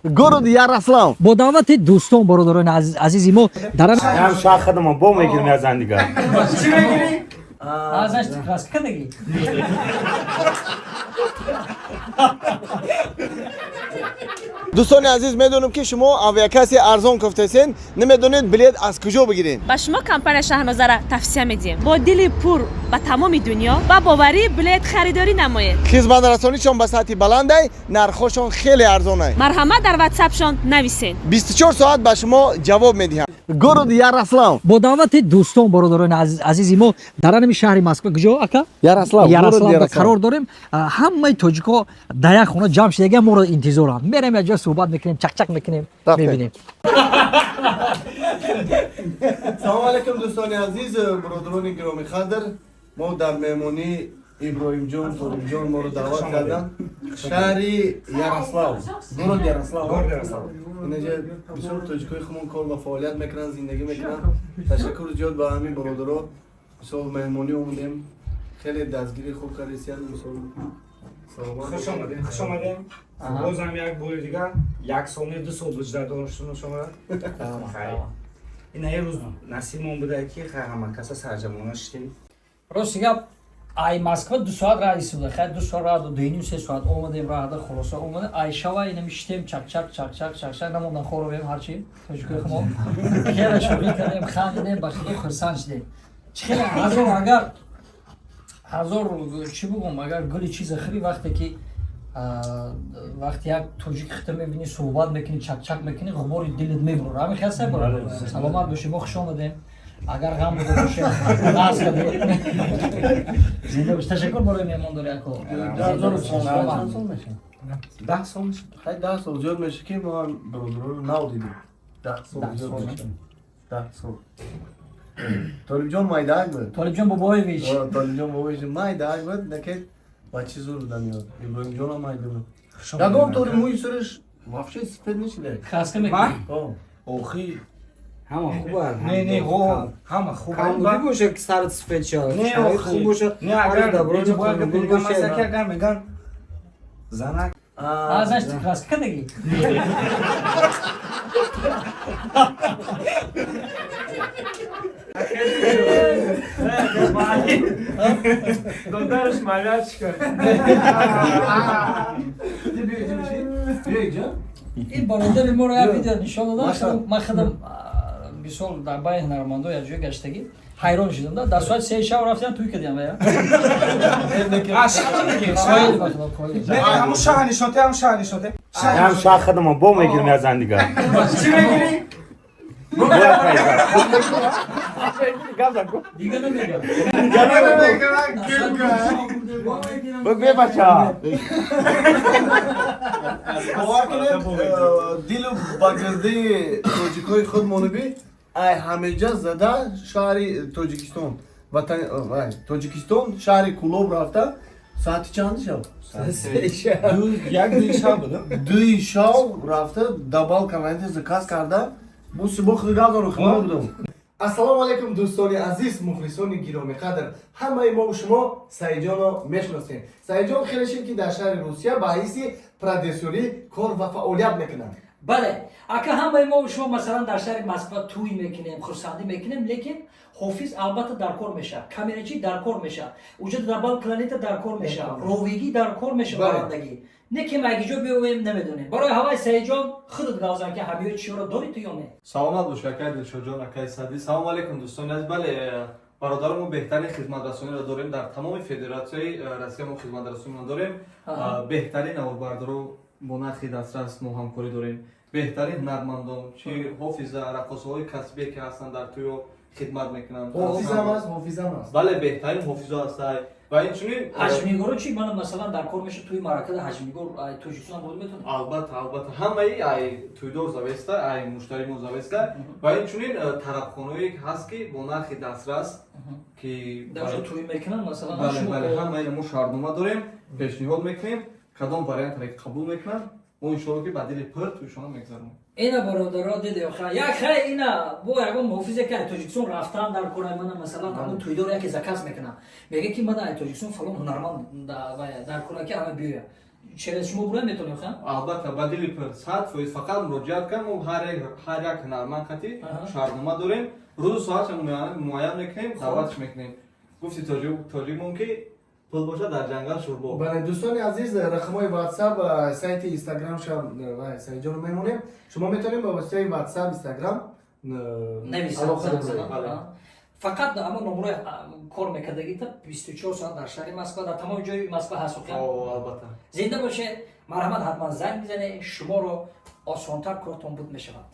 Город Ярослав. Бо даъвати дӯстон, бародарони азизи мо дар Ям шахадама бо мегирем аз зан дигар. Азаш краска кадаги. Дӯстони азиз, медонам, ки шумо авиакасси арзон кофтесен, намедонед билет аз куҷо бигиред. Ба шумо компания Шаҳнозара тавсия медиҳем: бо дили пур ба тамоми дунё ба боварӣ билет харидорӣ намоед. Хизматрасонишон ба сатҳи баландай, нархҳошон хеле арзонай. Марҳамат, дар ватсапшон нависед. 24 соат ба шумо ҷавоб медиҳам. Город Ярослав. Бо даъвати дӯстон, бародарони азизи мо дар анами шаҳри Москва, куҷо, ака? Ярослав. Ярослав қарор дорем. Ҳамаи тоҷикҳо дар як хона ҷамъ шудага, моро интизоранд. Мерем, як ҷо суҳбат мекунем, чақчақ мекунем, мебинем. Салому алайкум, дӯстони азиз, бародарони гиромиқадр. Мо дар меҳмонии Иброҳимҷон, Толибҷон, моро даъват карданд, шаҳри Ярослав, город Ярослав. Инаҷа бисёр тоҷикои хумон кор ва фаъолият мекунанд, зиндагӣ мекунанд. Ташаккур зиёд ба ҳамин бародаро. Мисол, меҳмонӣ омадем, хеле дастгирии хуб кардисиян, мисол. Хуш омадем, хуш омадем. Бозам як бори дигар, як сол не, 2 сол буд ждадоштуну шумо. Ин як рӯз насибмон буда, ки ҳама каса сарҷамона шидем. Рости гап, ай Москва 2 соат раҳ истифода, хай, 2 соат раҳ, 2.5-3 соат омадем раҳда. Хулоса, омадем, ай шава инами шитем, чақчақ, чақчақ, чақчақ намондан, хоровем. Ҳарчи тоҷикои хумо хеле шӯхӣ кардем, хандидем, ба худо хурсанд шидем. Чи хеле ҳазор, агар ҳазор чӣ бугум, агар гули чиза хӯри, вақте ки вақте як тоҷик хита мебинӣ, суҳбат мекунӣ, чақчақ мекунӣ, ғубори дилат мебурад. Ҳамин хел. Саломат бошед, мо хуш омадем. Агар ғам буда бошем, ғаз кардем. Зинда бош. Ташаккур барои меҳмондорӣ, ако. 10 сол мешавад. Хай, 10 сол зиёд мешавад, ки мо ҳам бародароро нав дидем. 10 сол зиёд мешавад, 10 сол. Толибҷон майдаак буд. Толибҷон Бобоевич. Толибҷон Бобоевич майдаак буд, наке бачи зур будан. Ёд, Иброҳимҷонам майда буд. Ягон тори мӯи сараш вообще сифед нешида. Краска мекунӣ. Охи. Ҳама хуб. Не, не, ҳама хуб. Камбудӣ бошад, ки сарат сифед шавад. Не, хуб бошад. Не, агар агар меган занак. Азаш краска кадаги. Додараш малячка. Ин бародари моро як видео нишон додам. Ман худам, мисол, дар байни ҳунармандо як ҷое гаштагӣ ҳайрон шудам да. Дар соати 3 шаб рафтам, тӯй кардям я. Ҳамун шаҳр нишонте, ҳамун шаҳр нишонте. Ям шахадама бо мегирем аз зан дигар. Чӣ мегирӣ? Дига намегам. Бигӯ, бача. Бовар кунед, дилу ба гирдаи тоҷикои худ монуби, ай ҳамеҷа зада шаҳри Тоҷикистон, ватан Тоҷикистон, шаҳри Кулоб рафта, соати чанд шав? Як дуи шав буд. 2 шав рафта, дабал каналите заказ карда, бо сибо хидгазору хима будам. Ассалому алайкум, дӯстони азиз, мухлисони гиромиқадр. Ҳамаи мо шумо Саидҷонро мешиносем. Саидҷон хеле шид, ки дар шаҳри Русия ба ҳайси продюсерӣ кор ва фаъолият мекунанд. Бале, ака, ҳамаи мо шумо, масалан, дар шаҳри Москва тӯй мекунем, хурсандӣ мекунем, лекин ҳофиз албатта дар кор мешавад, камерачӣ дар кор мешавад, уҷа дабал кланета дар кор мешавад, ровигӣ дар кор мешавад, барандагӣ не ки магиҷо биёвем, намедонем. Барои ҳавай, Саидҷон, худат гавзан, ки ҳамиё чиёро дорӣ ту ё не? Саломат бош, акай Дилшодҷон, акай Садӣ. Салому алайкум, дӯстони азиз. Бале, бародаро, мо беҳтарин хизматрасониро дорем. Дар тамоми Федератсияи Россия мо хизматрасониро дорем. Беҳтарин наворбардоро бо нархи дастрас мо ҳамкорӣ дорем, беҳтарин ҳунармандон, чи ҳофиза, раққосаҳои касбие, ки ҳастанд, дар тӯё хидмат мекунанд. Ҳофизам аст, ҳофизам аст. Бале, беҳтарин ҳофизо ҳастай ва инчунин Ҳаҷмнигоро чи? Мана, масалан, дар кор меша тӯи маъракада ҳаҷмнигор Тоҷикистон бурд метавонад? Албатта, албатта, ҳамаи ай тӯйдор завеста, ай муштаримо завеста. Ва инчунин тарабхонаое ҳаст, ки бо нархи дастрас ки дар тӯй мекунанд, масалан. Бале, бале, ҳамаи мо шартнома дорем, пешниҳод мекунем, кадом вариантре қабул мекунанд, мо иншоалло ки ба дили пур тӯйшона мегзаронем. Ина, бародаро, дидем, як хай ина бо ягон муҳофизе, ки Тоҷикистон рафтан дар кора. Мана, масалан, ҳамун тӯйдор яке заказ мекунам, мега, ки мана, Тоҷикистон фалон ҳунарманд дар кора, ки ҳама биёя. Через шумо бурда метавонем, ха? Албатта, ба дили пур, 100%. Фақат муроҷиат кун. Мо ҳар як ҳунарманд қати шартнома дорем, рӯзу соатша муайян мекунем, даъватш мекунем. Гуфти тоҷикмон, ки пул бошад, дар ҷангал шӯрбо. Бале, дӯстони азиз, рақамҳои WhatsApp, сайти Инстаграмша ва Саидҷонро мемонем. Шумо метавонед ба воситаи WhatsApp, Инстаграм нависанд, алоқа занг доред. зананд. Бале. Фақат ама номрои кор мекардагита 24 соат дар шаҳри Москва, дар тамоми ҷои Москва ҳаст, охир. О, албатта. Зинда боше, марҳамат, ҳатман занг бизанед, шуморо осонтар кортон буд мешавад.